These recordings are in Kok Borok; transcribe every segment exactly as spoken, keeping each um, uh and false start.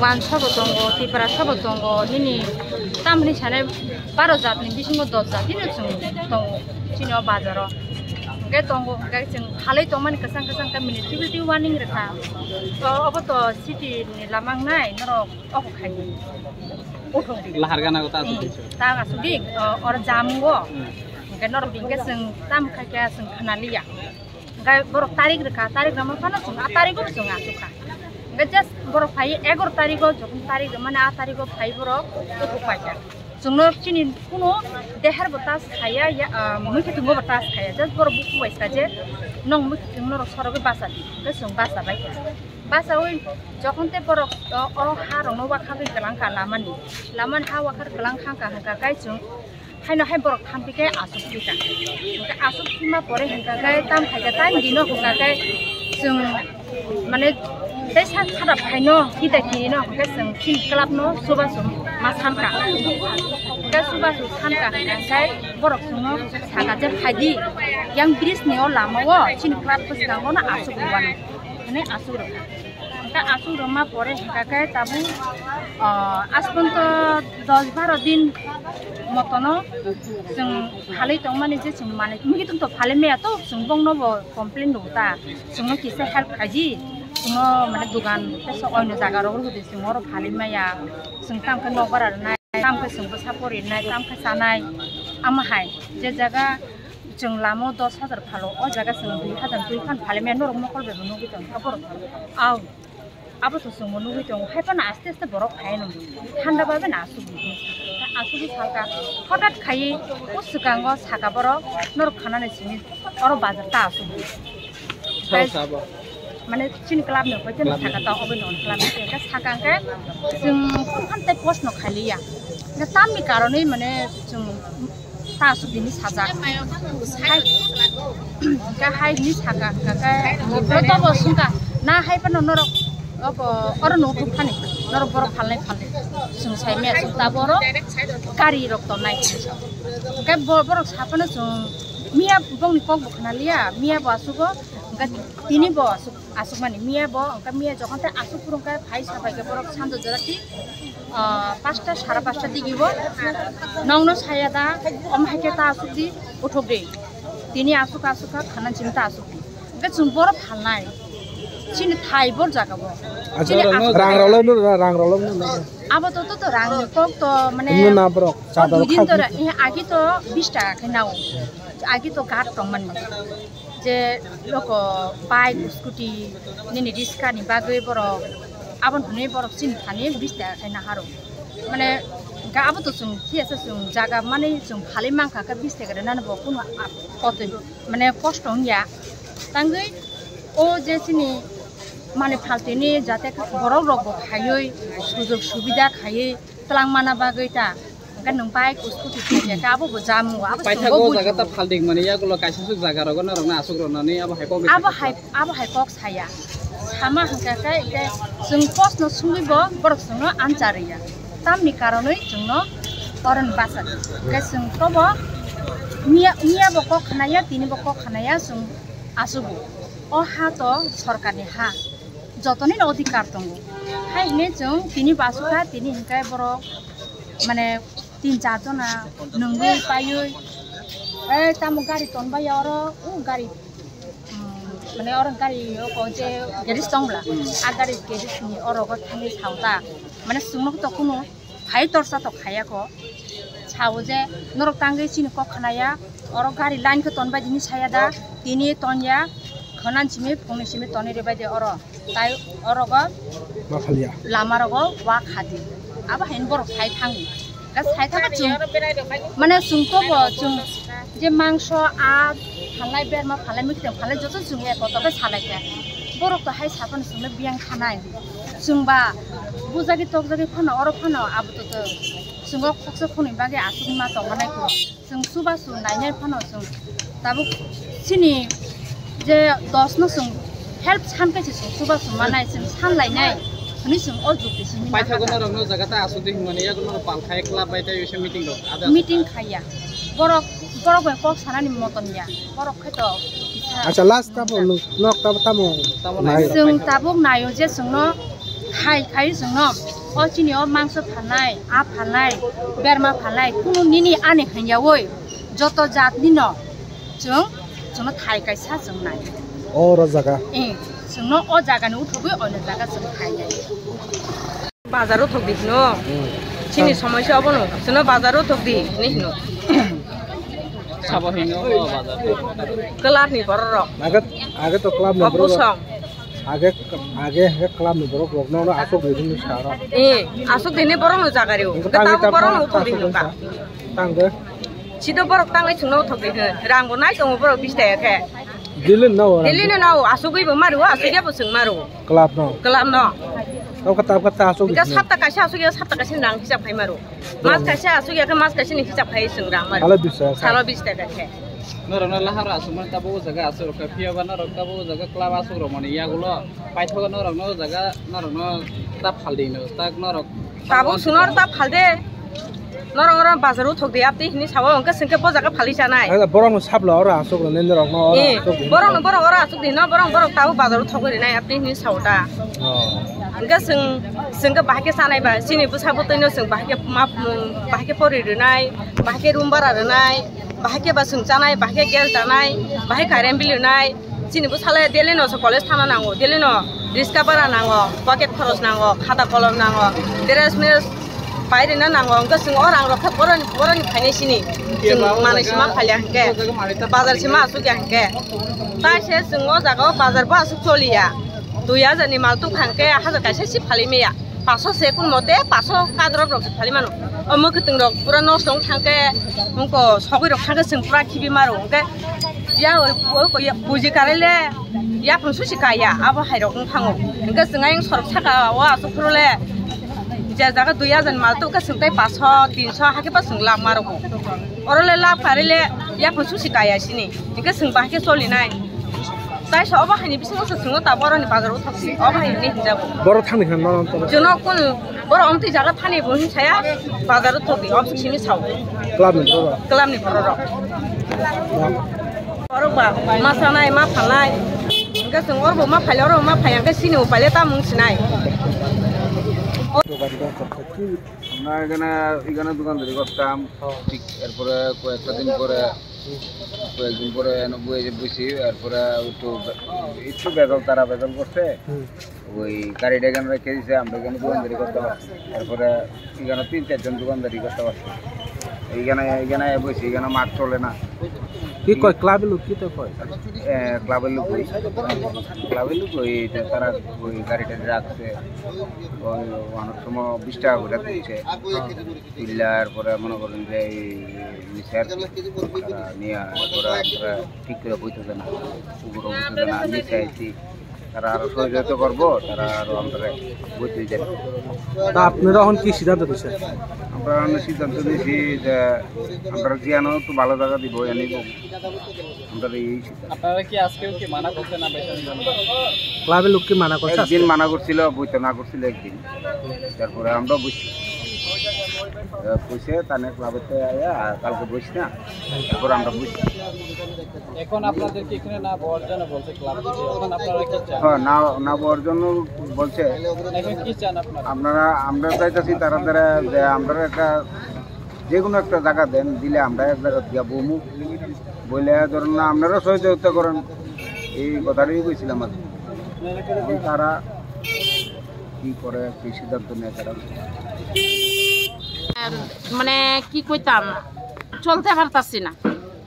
Wansa bo tongo, Tiprasa bo tongo, nini tamni sanai baro jatni bisingo dos jat hino chwng tongo chini o bazaro. Hwnkhe tongo, hwnkhe chwng halai tongmani kwchang kwchang khe municipality warning rwkha. To obo to city ni lama wngnai norok obo khai di. Uthung di. Lahar gana ko ta asuk di. Hmm, ta asuk di, o, or jamungo. Hmm. Hwnkhe norok hwnkhe chwng tam khai khe chwng khna liya. Hwnkhe borok tarik rwkha, tarik rwma phano chwng a tarigo bo chwng asuk kha. Hwnkhe just borok phai egaro tarigo, jokhon tarik rwmani a tarigo phai borok uthuk pai kha. Chwngno chini kuno deher bo tas khaya, ya, ah, mwkhwtwng bo tas khaya. Just borok buku bai sa je, nong mwkhwtwng norok sorogwi basa di. Hwnkhe chwng basa bai kha. Basawi jokhon tei borok o, o ha rokno wakhagwi kwlang kha lamani. Lamani ha wakhar kwlang kha hwnkha khe chwng haino hai borok thampi khe asuk thika. Hwnkhe asuk thima pore hwnkha khe tam khai khe time dino hwnkha khe chwng mane tei sak khadap phaino hita kirino hwnkhe chwng chini club no chubachu ma sankha. Hwnkhe chubachu sankha hwnkha khe borok chwngno saka je phaidi yang bridge ni o lama o chini club bwskango no asuk rwbani. Hwnwi asuk rwkha. Hwnkhe asuk rwma pore hwnkha khe tabuk, ah, aswk to dos baro din motono chwng phalwi tongmani je chwng manwi mui tong to phalwi maya to chwng bongno bo complain rwkha ta chwngno kisa help khaidi chwngno mane dogan tei sok oino jaga rok rwdi chwng oro phalwi maya chwng tamkhe nokbar rwnai tamkhe chwng bwsa porinai tamkhe chanai ama hai je jaga Chwng lama o dos hajar phalo, o jaga chwng dui hajar twi phan phalai maya, norok mokol bai bo nugwi tong kha borok. Aw, abo to chwngbo nugwi tongo, hai phano aste aste borok phai nw thanda bai bai asuk di. Asuk di salka, hothat khai o swkango saka borok, norok khanani simi oro bazar ta asuk di. Sao sabo? Mane chini club ni hoite no saka ta obo no club ni ka saka ke chwng phone phone tai post no khaliya. Na tamni karonwi mane chwng ta asuk dini sajak. Hai ka hai ni saka ka ka to bo sungka na hai pano norok oko oro no thuk thani norok borok phalnai phalnai chwng sai me chwng ta boro gari rok to nai ka borok sapano chwng miya bongni kok bo khna liya miya bo asugo ka tini bo asuk Asukmani miya bo, hwnkhe miya jokhon tei asuk phuru hwnkhe phai sabai khe borok sando jora ti, ah, pasta sara pasta digi bo nongno saya da, omo hai khe ta asuk di, uthuk di. Tini asuk asuk kha, khanan simi ta asuk di. Hwnkhe chwng borok phalnai. Chini thai bor jaga bo. Acha, chini rang asuk rang rok lok nw, rang rok lok nw. Abo to, to, to rang ni kok to, mane, Nw na borok, o chador dui din khak to ra-, eh, agi to bis taka khe nao. Agi to gat tong mani. Je loko bike, scooty, nini riska ni bagwi borok aboni hwnwi borok chini thani bis taka khai naharo. Mane ga abo to chwng thiyasa chwng jaga mani chwng phalwi mankha khe bis taka rwnani bo kunu a-, kotwi mane kosto wngya. Tangwi o je chini mani phaltini jate borok rok bo khaiwi sujok subida khaiwi twlang mana bagwi ta. Hwnkhe nwng bike, scooty thangya khe abo bo jamungo, abo Paithago chwngbo o jaga ta bujigo. Phalding mani yagulo kaisa swk jaga rogo norokno aswk rwnani abo hai kok Abo hai, abo hai kok saya. Sama hwnkha khe, khe chwng post no sungwi bo borok chwngno answer rwya. Tamni karonwi chwngno oroni basa di. Hwnkhe chwng tobo miya, miya bo kok khnaya, tini bo kok khnaya, chwng aswgo. O ha to sorkarni ha. Jotoni no odhikar tongo. Hai hwnwi chwng tini bo aswkha, tini hwnkhe borok mane tin char jona nungwi paiwi, eh, tamo gari tonbaiya oro, o gari, um, mane oro gari o je garage tongbla, a gari garage ni oro go thangwi sao ta, mane chwngno to kunu phai torsa to khaya ko, sao je norok tangwi chini kok khnaya, oro gari line khe tonbai dini saya da, tini tonya, khwnan simi phungni simi tonwi rwbai de oro. Tai orogo Ma phalia. Lama rogo wa khadi. Abo hain borok sai thango. Ga sai thango chwng. Mane chwng to bo chwng je mangso a phalai berma phalai mikte phalai joto chwng e koto ke salai kha. Borok to hai sapan chwngno biyang khanai. Chwng ba bujagi tokjagi phano oro phano abo to to chwng o khoksa khoni bagi aswk ma tong manai ko. Chwng chubachu nainai phano chwng tabuk chini je dos no chwng help san khe se chwng chubachu manai chwng san lainai hwnwi chwng o jukti simi Paithago nahar norokno jaga ta aswk de hwnmani yago norok pal khai club bai tei meeting rok ada meeting khaiya. Borok, borok bai kok sanani moton ya. Borok khe to kisa Acha, last tamo nuk, nok tamo, tamo. Tamo Nai. Nai. Chwng tabuk naio je chwngno Khai khai chwngno o chini o mangso phalnai, a phalnai, berma phalnai, kunu nini ani hwnyaui joto jatni no chwng chwngno thai kaisa chwng nai. O ro jaga. Eh, chwngno o jaga ni uthogwi ono jaga chwng thai nai. Bazar o thok di hino. Hmm. Chini somoi se obono. Chwngno bazar o thok di hini hino. Sabo hino o bazar. Club ni borok rok. Age, age to club ni borok rok. Busong. Age, age, age club ni borok rok no asok di hini saro. Eh, asok di hini borok no jaga rio. Tang borok no thok di hino ka. Tang de. Sido borok tangwi chwngno thok di hino. Rang bo nai tongo borok bis taka khe. Dili no. Dili no, asugwi bo maru, asugya bo chwng maru. Club no. Club no. Tawkha tawkha ta asuk. Hingke sapta kaisa asugya, sapta kaisa nang hisab khai maru. Mas kaisa asugya khe mas kaisa ni hisab khai chwng rang maru. Salo bis taka. Salo bis taka khe. Norok no lahar asuk mani tabo o jaga asuk rok phiya ba norok tabo o jaga club asuk rok mani yagulo paithogo norok no o jaga norok no ta phaldi no tak norok. Tabuk sunor ta phalde. Norok oro bazar o thok di apti hini sawo hwnkhe chwngkhe bo jaga phali chanai. Borok no sapla oro asuk rok nini rok no oro asuk di. Borok no borok oro asuk di no borok borok tabuk bazar o thok rinai apti hini sawo ta. Hwnkhe chwng chwngkhe bahai khe chanai ba chini bwsa bwtwi no chwng bahai khe ma bahai khe pori rinai bahai khe room bara rinai bahai khe ba chwng chanai bahai khe gas danai bahai current bill rinai. Chini bwsale daily no se college thana nango, daily no riska bara nango, pocket khoros nango, khata kolom nango, dress mes pai rina nango, hwnkhe chwng o rang rok khe boroni boroni phainai sini. Chwng manwi sima phalya hwnkhe, bazar sima asukya hwnkhe. Tai se chwng o jaga o bazar bo asuk choliya. Dui hajar ni mal tuk hwnkhe hajar kaisa si phali maya. Paso se kun mote paso kadrop rok se phali mano. O mwkhwtwng rok pura nosto wng thangkhe, wngko sogwi rok thangkhe chwng pura khibi maro. Hwnkhe ya o, o, o, ya buji karele, yaphang susi kaya, abo hai rok wng thango. Hwnkhe chwng ayang sorok saka o asuk phuru le, je jaga dui hajar ni mal tuk khe chwng tai paso, tinso hakhe pa chwng lab maro. Oro le lab karele, yaphang susi kaya sini. Hwnkhe chwng bahai khe cholinai. Tai sa obo haini bisingo se chwngno ta boroni bazar o thokdi. Obo haini hinjago. Boro thangni khan nono to. Jono kun boro omtwi jaga thani bo hin saya bazar o thokdi. Obsuk sini sao. Club ni boro. Club ni boro rok. Oro ba ma sanai ma phalai. Hingke chwng oro bo ma phalai oro ma phai hingke sini upaile ta mung sinai. আমরা এখানে এখানে দোকানদারি করতাম। ঠিক এরপরে কয়েকটা দিন পরে কয়েকদিন পরে এনে বই-, বসি, এরপরে একটু বে-, একটু বেজাল, তারা বেজাল করছে। হুম। ওই গাড়িটা এখানে রেখে দিছে, আমরা এখানে দোকানদারি করতে পারছি। এরপরে এখানে তিন চারজন দোকানদারি করতে পারছি। এইখানে, এখানে বসি, এখানে মাঠ চলে না। কি কয়, ক্লাবের লোক কি তো কয়? এ, ক্লাবের লোক ওই, ক্লাবের লোক ওই যে তারা ওই গাড়িটা রাখছে, ওই অনেক সময় বিশ টাকা করে দিচ্ছে। তুললে এরপরে মনে করেন যে এই নিচের তারা নিয়ে এরপরে আমরা ঠিক করে বইতে দেয় না, উপরে বইতে দেয় না, নিচে আইছি, তারা আরো সহযোগিতা করবো, তারা আরো আমরা বইতে দেয় না। তা আপনারা এখন কি সিদ্ধান্ত নিচ্ছেন? আমরা এখন সিদ্ধান্ত নিয়েছি যে আমরা জিয়ানো একটু ভালো জায়গা দিব, এনে আমরা এই সিদ্ধান্ত। আপনারা কি আজকেও কি মানা করছেন না বেতন জন্য? ক্লাবের লোক কি মানা করছে একদিন আজকে? মানা করছিল, বইতে না করছিল একদিন। তারপরে আমরা বুঝছি। আহ, কইছে, তানে ক্লাবেতে আয়া, আর কালকে বইস না। তারপরে আমরা বুঝছি। এখন আপনাদের কি এখানে না বওয়ার জন্য বলছে ক্লাব থেকে? এখন আপনারা কি চান? হ্যাঁ, না, না বওয়ার জন্য বলছে। এখন কি চান আপনারা? আপনারা, আমরা চাইতেছি তারা দ্বারা যে আমরা একটা, যে কোনো একটা জায়গা দেন, দিলে আমরা এক জায়গা দিয়া বমু। বইলে ধরুন না, আপনারা সহযোগিতা করেন। এই কথাটাই কইছিলাম আর কি। এখন তারা কি করে, কি সিদ্ধান্ত নেয় তারা। আর মানে কি কইতাম, চলতে পারতাছি না।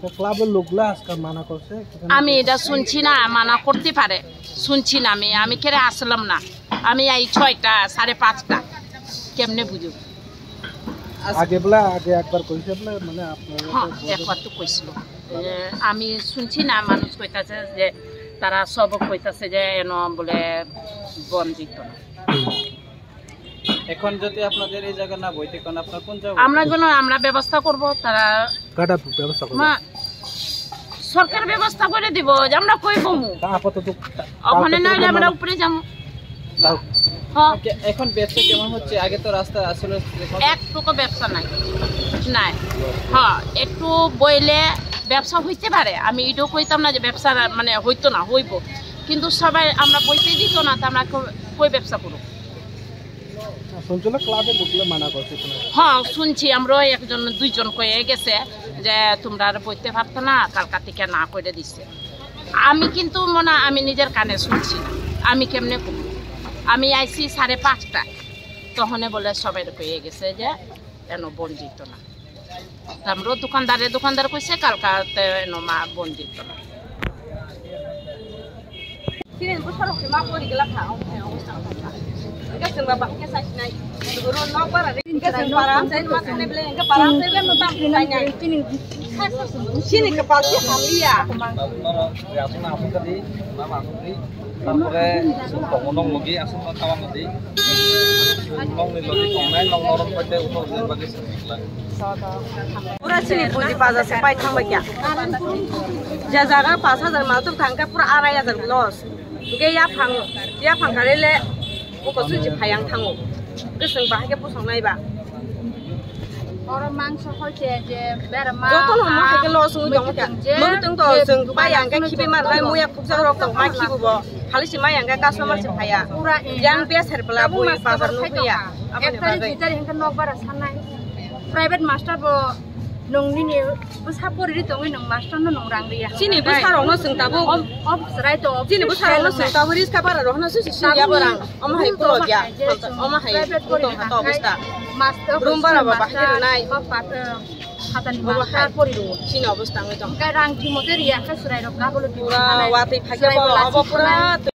তো ক্লাবের লোকগুলা আজকাল মানা করছে, এখানে আমি এটা শুনছি না, মানা করতে পারে, শুনছি না আমি, আমি কেড়ে আসলাম না, আমি এই ছয়টা, সাড়ে পাঁচটা, কেমনে বুঝব? আগে বলে, আগে একবার কইছে বলে, মানে আপনার হ্যাঁ, একবার তো কইছিল। এ, আমি শুনছি না, মানুষ কইতাছে যে তারা সব কইতাছে যে এন বলে বন্ধ দিত না। এখন যদি আপনাদের এই জায়গা না বইতে কোন আপনার কোন জায়গা? আমরা কোনো, আমরা ব্যবস্থা করব, তারা কাটার ব্যবস্থা করব। মা, সরকার ব্যবস্থা করে দিব, যে আমরা কই বমু। তা আপাতত তা-, ওখানে কালকে না হলে থেকে আমরা মানে উপরে যাবো। কাল- হ্যাঁ। ওকে, এখন ব্যবসা কেমন হচ্ছে? আগে তো রাস্তা আসলে এরকম এক টাকা ব্যবসা নাই, নাই। হ্যাঁ, একটু বইলে ব্যবসা হইতে পারে, আমি এটাও কইতাম না যে ব্যবসা না-, মানে হইতো না, হইব, কিন্তু সবাই আমরা বইতে দিত না, তো আমরা কো-, কই ব্যবসা করব? শুনছো না, ক্লাবে ঢুকলে মানা করছে তোমার? হ্যাঁ, শুনছি, আমরা একজন দুইজন কয়ে গেছে যে তোমরা আর বইতে পারতো না, কালকা থেকে না করে দিছে। আমি কিন্তু মনে হয় আমি নিজের কানে শুনছি না, আমি কেমনে করবো? আমি আইছি সাড়ে পাঁচটায়, তখনে বলে সবাই কয়ে গেছে যে এনো বন্দিত না। Tamro dukandare dukandar koise kalkate no ma bondi kono. Sini bwsarok se ma pori gela kha, o khe o sa kha. Ega sengba ba khe sa sinai. Guru nok bara re. Ega sengba ram sen ma thane bele ega param sen no tam sai nai. Sini kepal si hamliya. Asuna asuna di, mama asuna di. Tarpore tongo nong logi aswk no tawang di. Nong ni logi tongnai nong norok pai tei utok ni bagwi se. Pura sini puji paja se pai thang bai kya. Ja jaga pash hajar ma tuk thang kha pura arai hajar loss. Ge ya phang, ya phang kare le uko su ji phayang thango. Ge seng bahai ke pusong nai ba. Oro mangso hoi se je bera ma. Joto no mo ha, hai ke lo sung tong kya. Mo tong to sung pa yang ke khibi mar lai mo ya khukjak rok tong ma khibu bo. Khali si ma yang ke customer si phaya. Pura yang be ser bela bui bazar no ya. Aboni bagwi. Ek tarik, dui tarik hingke nok bara sanai. Private master bo nung nini bwsa pori ri tongwi nung master no nung rang riya. Chini bwsa rok no sung tabuk. Om, om serai to. Chini bwsa rok no sung tabuk riska bara rok no susi sung ya borang. Omo hai pulok ya. Omo hai private pori tong ha to bwsta. Master room bara ba bahai rwnai. Hatani master pori ro. Chini obwsta wngwi tong. Kai rang timo te riya kha serai rok kabolo timo. Pura watwi phakya bo obo pura.